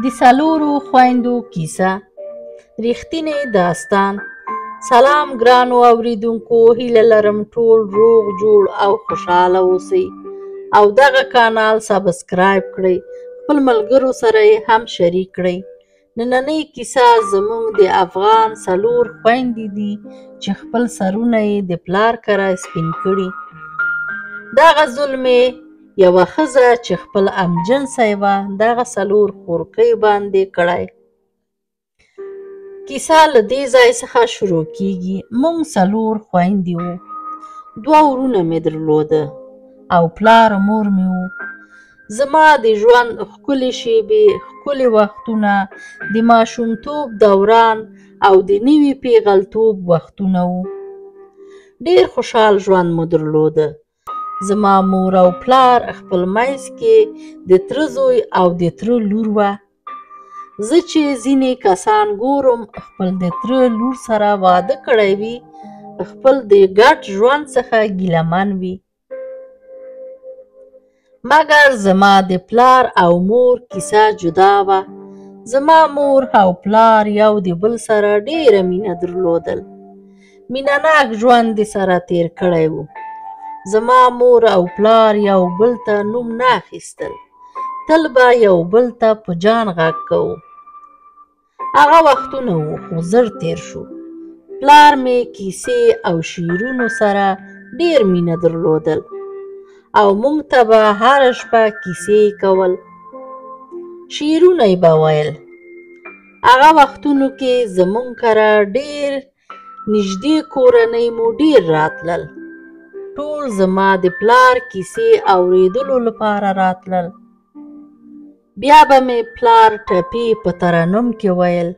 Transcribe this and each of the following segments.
د څلورو خویندو کیسه، رښتینی داستان. سلام ګرانو اوریدونکو، هیله لرم ټول روغ جوړ او خوشحاله اوسئ او دغه کانال سبسکرایب کړئ، خپل ملګرو سره یې هم شریک کړئ. نننۍ کیسه زموږ د افغان څلور خویندې دي چې خپل سرونه یې د پلار کره سپین کړي. دغه ظلم یې یوه ښځه چې خپل همجنسی وه دغه څلور خورکۍ باندې کړی. کیسه له دې ځای څخه شروع کیږي. موږ څلور خویندې وو، دوه ورونه مې درلوده او پلار او مور مې وو. زما د ژوند ښکلې شېبې، ښکلي وختونه د ماشومتوب دوران او د نوي پیغلتوب وختونه وو. ډېر خوشحال ژوند مو درلوده. زما مور او پلار خپل منځ کې د تره زوی او د تره لور وه. زه چې ځینې کسان ګورم خپل د تره لور سره واده کړی وي، خپل د ګډ ژوند څخه ګیله من وي. مګر زما د پلار او مور کیسه جدا وه. زما مور او پلار یو د بل سره ډېره مینه درلودل، مینه ناک ژوند یې سره تېر کړی و. زما مور او پلار یو بل ته نوم نه اخیستل، تل به یو بل ته په جان غږ کوو. هغه وختونه وو خو زر تېر شو. پلار مې کیسې او شعرونو سره ډېر مینه درلودل او موږ ته به هره شپه کیسې کول، شعرونه یې به ویل. هغه وختونو کې زموږ کره ډېر نږدې کورنۍ مو ډېر راتلل. ټول زما د پلار کیسې اورېدلو لپاره راتلل. بیا به مې پلار ټپې په ترنم کې ویل.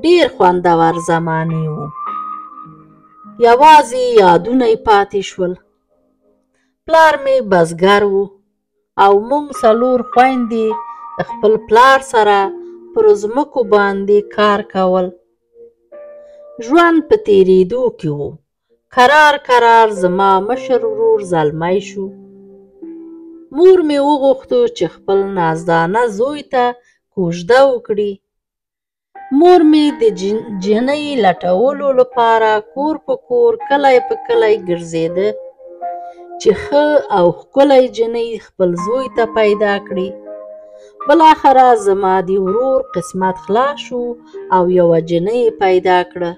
ډېر خوندور زمانې وو، یوازې یادونه یې پاتې شول. پلار مې بزګر و او موږ څلور خویندې خپل پلار سره پر ځمکو باندې کار کول. ژوند په تېرېدو کې و. کرار کرار زما مشر ورور زلمی شو. مور مې وغوښتو چې خپل نازدانه زوی ته کوژده وکړي. مور مې د جنۍ لټولو لپاره کور په کور، کلی په کلی ګرځېده چې ښه او ښکلی جنۍ خپل زوی ته پیدا کړي. بالاخره زما د ورور قسمت خلاص شو او یوه جنۍ یې پیدا کړه.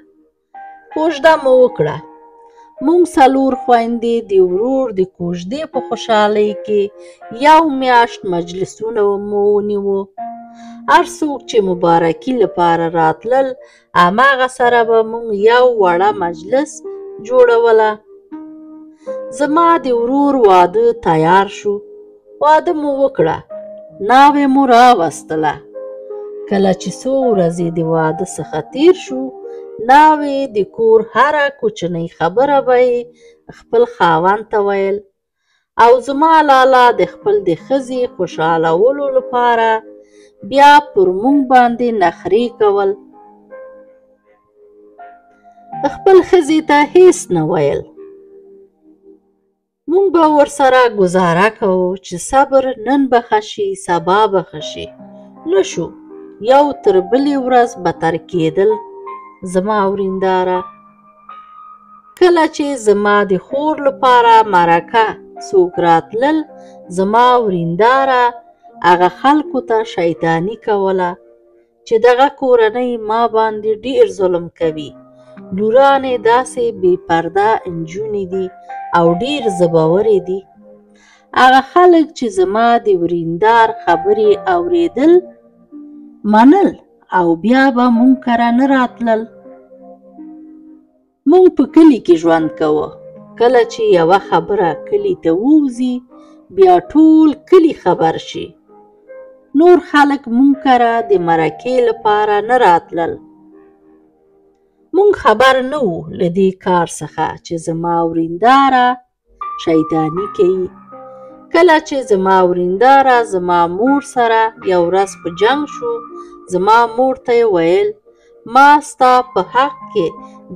کوژده مو وکړه. موږ څلور خویندې د ورور د کوژدې په خوشحالۍ کې یو میاشت مجلسونه مو ونیو. هر څوک چې مبارکي لپاره راتلل هماغه سره به موږ یو وړه مجلس جوړوله. زما د ورور واده تیار شو، واده مو وکړه، ناوې مو راوستله. کله چې څو ورځې د واده څخه تېر شو، ناوې د کور هره کوچنۍ خبره به یې خپل خاوند ته ویل او زما لالا د خپل د ښځې خوشحالولو لپاره بیا پر موږ باندې نخرې کول. خپل ښځې ته هیڅ نه ویل. موږ به ورسره ګوزاره کوو چې صبر، نن به ښه شي، سبا به ښه شي. نه شو، یو تر بلې ورځ بتر کېدل. زما ورینداره کله چې زما د خور لپاره مرکه څوک راتلل، زما ورینداره هغه خلکو ته شیطاني کوله چې دغه کورنۍ ما باندې ډېر ظلم کوي، لورانې داسې بې پرده نجونې دي او ډېر زبورې دي. هغه خلک چې زما د وریندار خبرې اورېدل منل او بیا به موږ کره نه راتلل. موږ په کلي کې ژوند کوو. کله چې یوه خبره کلي ته ووځي بیا ټول کلي خبر شي. نور خلک موږ کره د مرکې لپاره نه راتلل. موږ خبر نه وو له دې کار څخه چې زما ورینداره شیطاني کوي. کله چې زما ورینداره زما مور سره یو ورځ په جنګ شو، زما مور ته یې ویل ما ستا په حق کې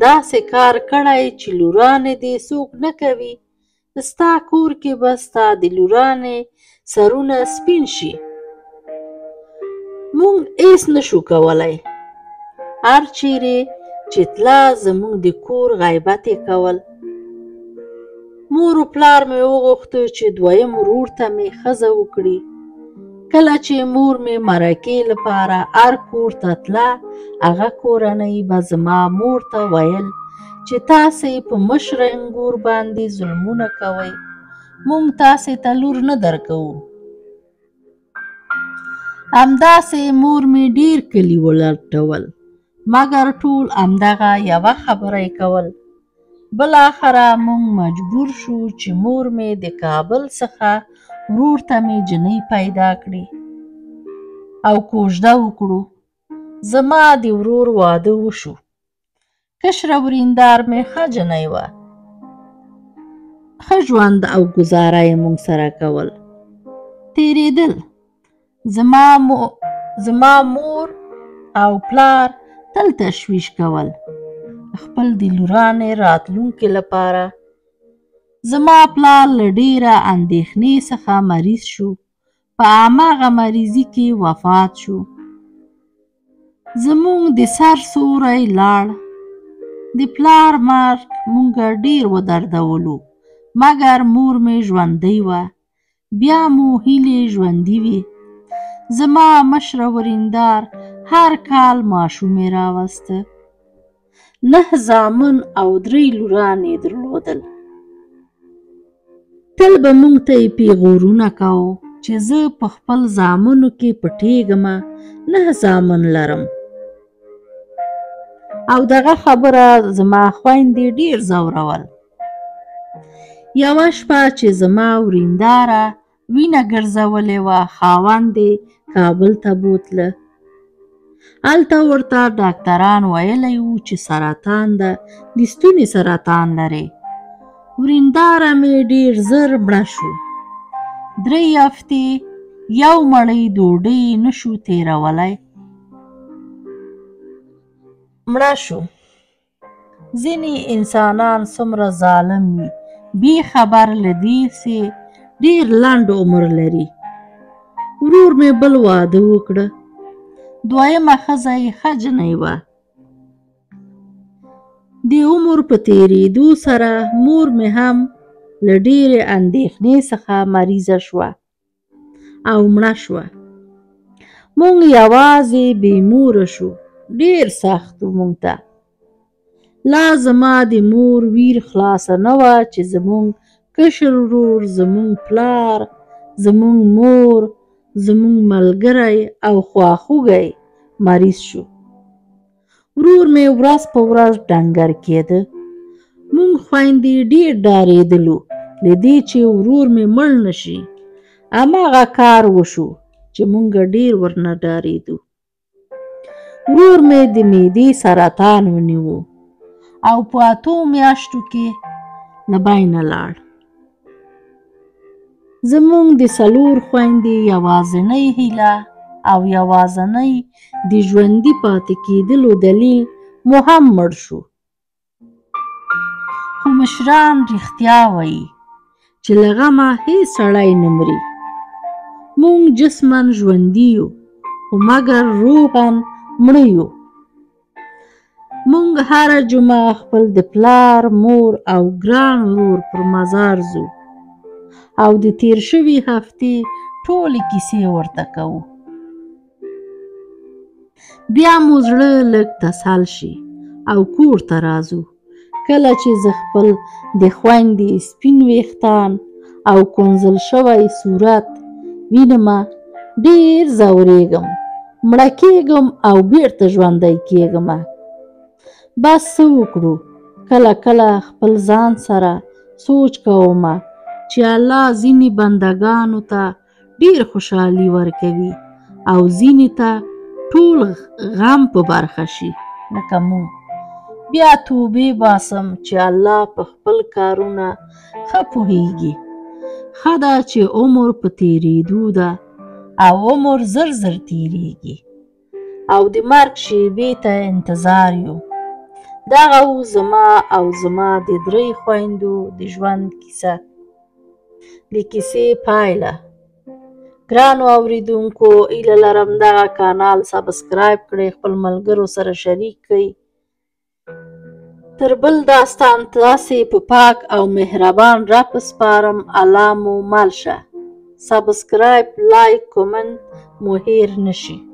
داسې کار کړی چې لورانې دې څوک نه کوي، ستا کور کې به ستا د لورانې سرونه سپین شي. موږ هېڅ نه شو کولی. هر چېرې چې تله زموږ د کور غیبت یې کول. مور و پلار مې وغوښتل چې دویم ورور ته مې ښځه وکړي. کله چې مور مې مرکې لپاره هر کور ته تله، هغه کورنۍ به زما مور ته ویل چې تاسې په مشر انګور باندې ظلمونه کوئ، موږ تاسې ته لور نه درکوو. همداسې مور مې ډېر کلي ولټول، مګر ټول همدغه یوه خبره یې کول. بالاخره موږ مجبور شو چې مور مې د کابل څخه ورور ته مې جینۍ پیدا کړي او کوژده وکړو. زما د ورور واده وشو. کشره وریندار مې ښه جینۍ وه، ښه ژوند او ګزاره یې موږ سره کول. تېرېدل. زما مور او پلار تل تشویش کول خپل د لورانې راتلونکي لپاره. زما پلار له ډېره اندېښنې څخه مریض شو، په هماغه مریضي کې وفات شو. زموږ د سر سیوری لاړ. د پلار مرګ موږ ډېر ودردولو، مګر مور مې ژوندۍ وه، بیا مو هیلې ژوندۍ وې. زما مشره وریندار هر کال ماشومې راوسته. 9 زامن او 3 لورانې یې درلودل. تل به موږ ته یې پیغورونه کاوه چې زه په خپل زامنو کې پټېږمه، 9 زامن لرم. او دغه خبره زما خویندې ډېر ځورول. یوه شپه چې زما ورینداره وینه ګرځولې وه، خاوند یې کابل ته بوتله. هلته ورته ډاکتران ویلی وو چې سرطان ده، د ستوني سرطان لري. ورینداره مې ډېر زر مړه شو. 3 هفتې یو مړۍ ډوډۍ نه شو تېرولی، مړه شو. ځینې انسانان څومره ظالم وي، بې خبر له دې چې ډېر لنډ عمر لري. ورور مې بل واده وکړه. دویمه ښځه یې ښه جینۍ وه. د عمر په تېرېدو سره مور مې هم له ډېرې اندېښنې څخه مریضه شوه او مړه شوه. موږ یوازې بې موره شو. ډېر سخت و موږ ته. لا زما د مور ویر خلاصه نه وه چې زموږ کشر ورور، زموږ پلار، زموږ مور، زموږ ملګری او خواخوږی مریض شو. ورور مې ورځ په ورځ ډنګر کېده. موږ خویندې ډېر ډارېدلو له دې چې ورور مې مړ نه شي. هماغه کار وشو چې موږ ډېر ورنه ډارېدو. ورور مې د معدې سرطان ونیو او په 8 میاشتو کې له بینه لاړ. زموږ د 4 خویندې یوازنۍ هیله او یوازنۍ د ژوندي پاتې کېدلو دلیل مو هم مړ شو. خو مشران رښتیا وایي چې له غمه هېڅ سړی نه مري. موږ جسماً ژوندي یو، خو مګر روحاً مړه یو. موږ هره جمعه خپل د پلار، مور او ګران ورور پر مزار ځو او د تېر شوي هفتې ټولې کیسې ورته کوو. بیا مو زړه لږ تسل شي او کور ته راځو. کله چې زه خپل د خویندې سپین ویښتان او کنځل شوی صورت وینمه، ډېر ځورېږم، مړه کېږم او بیرته ژوندی کېږمه. بس څه وکړو، کله کله خپل ځان سره سوچ کومه چې الله ځینې بندګانو ته ډېر خوشحالي ورکوي او ځینې ته ټول غم په برخه شي، لکه موږ. بیا توبې باسم چې الله په خپل کارونه ښه پوهېږي. ښه ده چې عمر په تېرېدو ده او عمر زر زر تېرېږي او د مرګ شېبې ته انتظار یو. دغه و زما او زما د 3 خویندو د ژوند کیسه. د کیسې پایله: ګرانو اوریدونکو، هیله لرم دغه کانال subscribe کړئ، خپل ملګرو سره شریک کړئ. تر بل داستان تاسې په پاک او مهربان رب سپارم. الله مو مل شه. subscribe، like، comment مو هیر نشي.